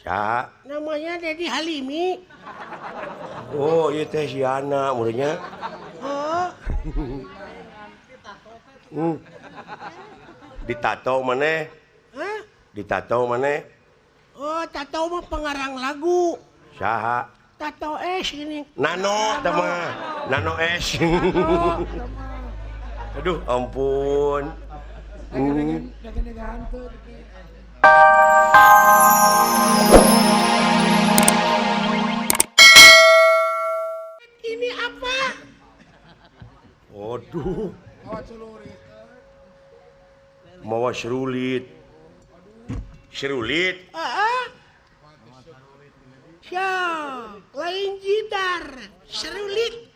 Saha? Namanya Dedi Halimi. Oh, ieu teh si Ana muridnya. Oh. Ditato maneh? Hah? Ditato maneh? Oh, Tato mah pengarang lagu. Saha? Tato S ini. Nano teh mah. Nano S. Aduh, ampun. Ini apa? Aduh. Mawa serulit. Serulit? Heeh. Ya, lain gitar, serulit.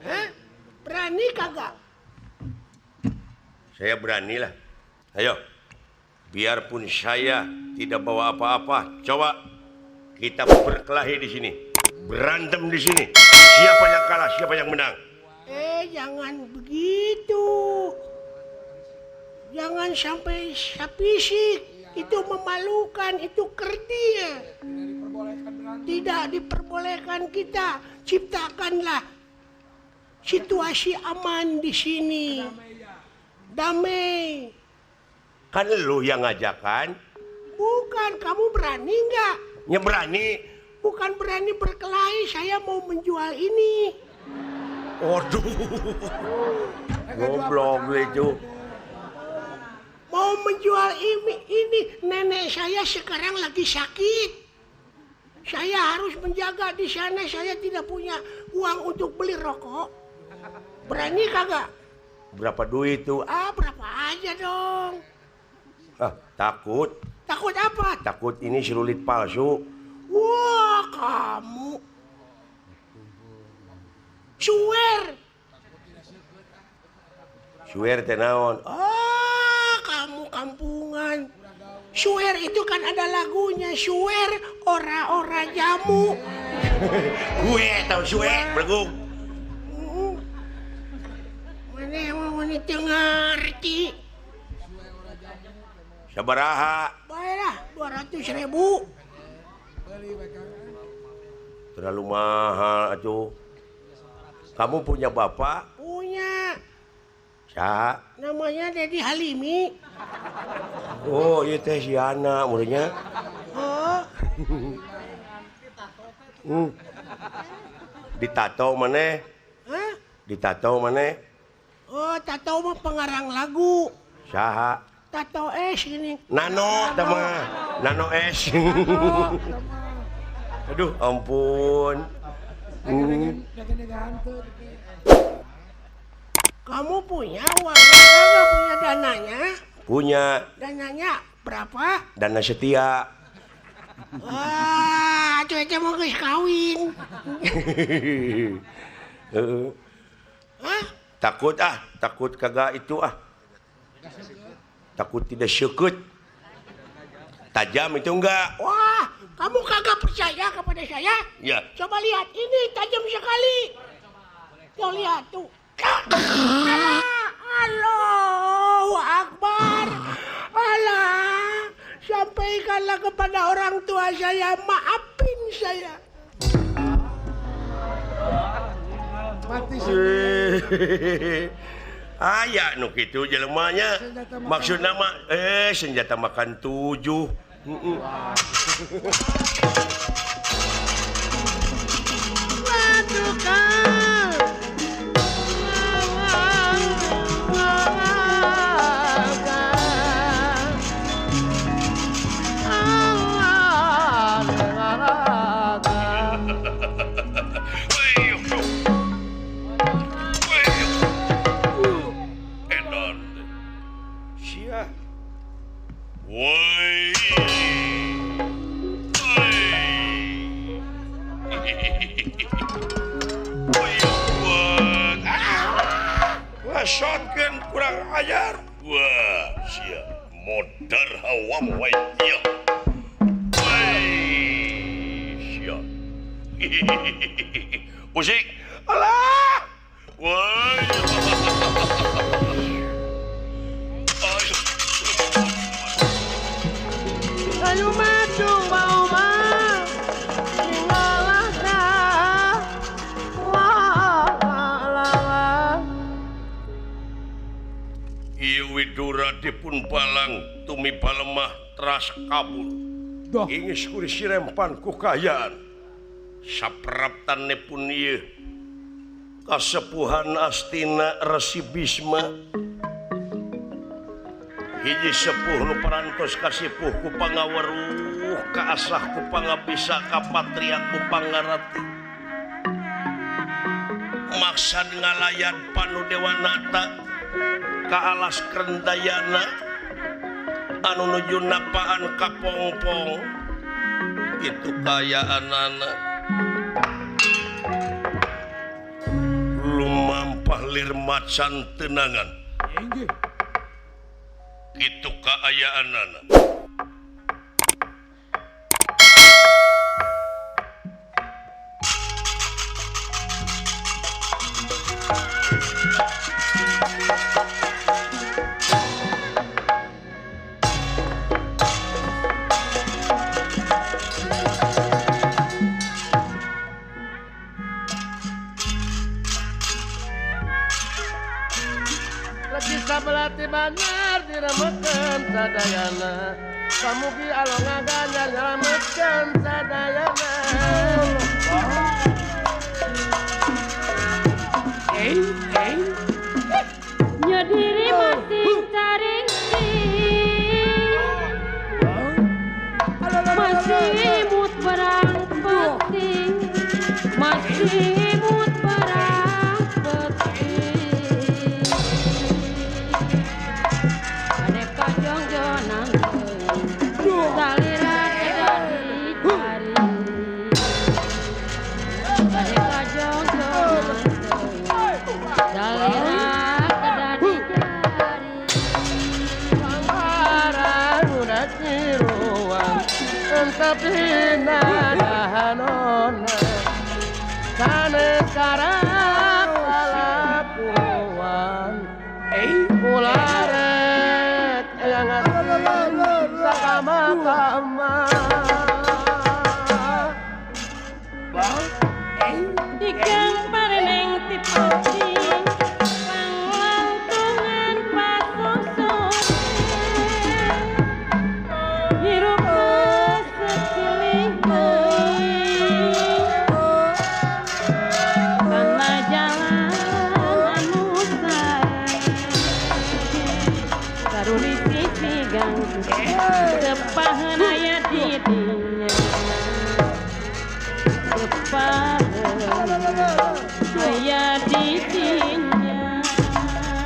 Hah? Berani kagak? Saya beranilah. Ayo. Biarpun saya tidak bawa apa-apa, coba kita berkelahi di sini. Berantem di sini. Siapa yang kalah, siapa yang menang? Jangan begitu. Jangan sampai fisik. Itu memalukan, itu kerdil. Tidak diperbolehkan kita. Ciptakanlah situasi aman di sini. Damai. Kan lu yang ngajakan. Bukan, kamu berani nggak? Ya berani. Bukan berani berkelahi, saya mau menjual ini. Waduh. Goblok itu. Mau menjual ini, nenek saya sekarang lagi sakit. Saya harus menjaga di sana, saya tidak punya uang untuk beli rokok. Berani kagak? Berapa duit tuh? Ah, berapa aja dong. Ah, takut. Takut apa? Takut ini serulit palsu. Wah, kamu. Suwer. Suwer teh naon? Ah, kamu kampungan. Suwer itu kan ada lagunya, suwer ora-ora jamu. Gue tahu suwer, bergung. Mana emang teu ngerti. Sabaraha? Baiklah, 200.000. Terlalu mahal atuh. Kamu punya bapak? Punya. Saha? Namanya Dedi Halimi. Oh, ieu teh si Ana muridnya. Oh. Ditato maneh? Hah? Ditato maneh? Oh, Tato mah pengarang lagu. Saha? Tato S ini. Nano teh mah. Nano S. Aduh, ampun. Kamu punya uangnya kagak? Punya dananya? Punya. Dananya berapa? Dana setia. Wah, cuaca mau geus kawin. Hah? Takut ah, takut kagak itu ah. Takut tidak syukut. Tajam itu enggak. Wah, kamu kagak percaya kepada saya? Ya. Coba lihat, ini tajam sekali. Tuh lihat tuh. Allah, Allahu Akbar. Allah, sampaikanlah kepada orang tua saya, maafin saya. Mati Aya nu kitu jelemanya. Maksudna mah senjata makan 7. Waduh, Kang. Shotgun kurang ajar. Wah, sia modar hawam wae ieu. Sia. Musik. Alah. Wah. Halo, Ma. Ieu Widura dipun balang tumi balemah teras kabur. Ingis ku disirempan ku kaayaan. Sapraptanipun ieu kasepuhan Astina Resi Bisma. Hiji sepuh nu parantos kasipuh ku pangaweruh kaasah ku pangabisa kapatria ku pangarati. Maksad ngalayan Panudewanata ka alas Krendayana anu nuju napaan kapongpong itu kaayaanana lumampah lir macan tenangan itu kaayaanana. Benar diremekeun sadayana samugi alo ngaganjar nyalametkeun sadayana. Nya diri masing caring masih imut barang penting masih imut barang penting. Ikan pareneng tipoti panglangtungan pasosone hirup seciling teuing kana jalan anu sae karuri sisi gang sepaheun aya di dinya sepaheun aya di dinya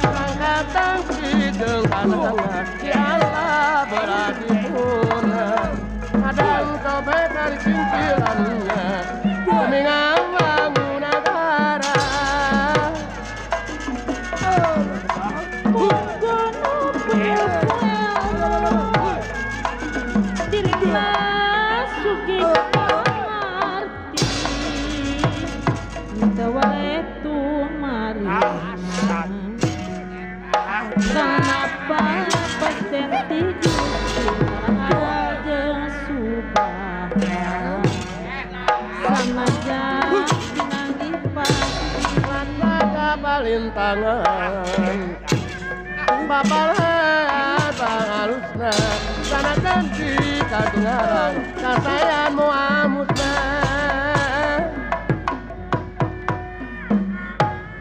angkatan hidung tangan di Allah berarti puna kadang kau bekar cingkilannya demi ngawangun negara. Palintangan bapalah halusna sanajan di kadengaran kasayan moamusna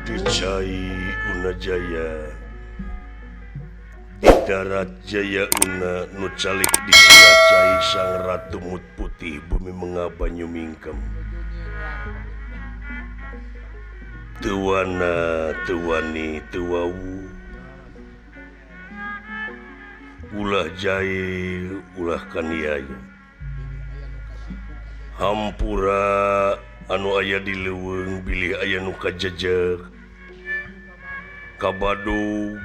dicai una jaya di darat jaya una nu calik di cai sang ratu mut putih bumi mengabanyu mingkem. Tuwana tuwani tuwawu ulah jail ulah kaniaya hampura anu aya di leuweung bilih aya nu kajejeg kabadug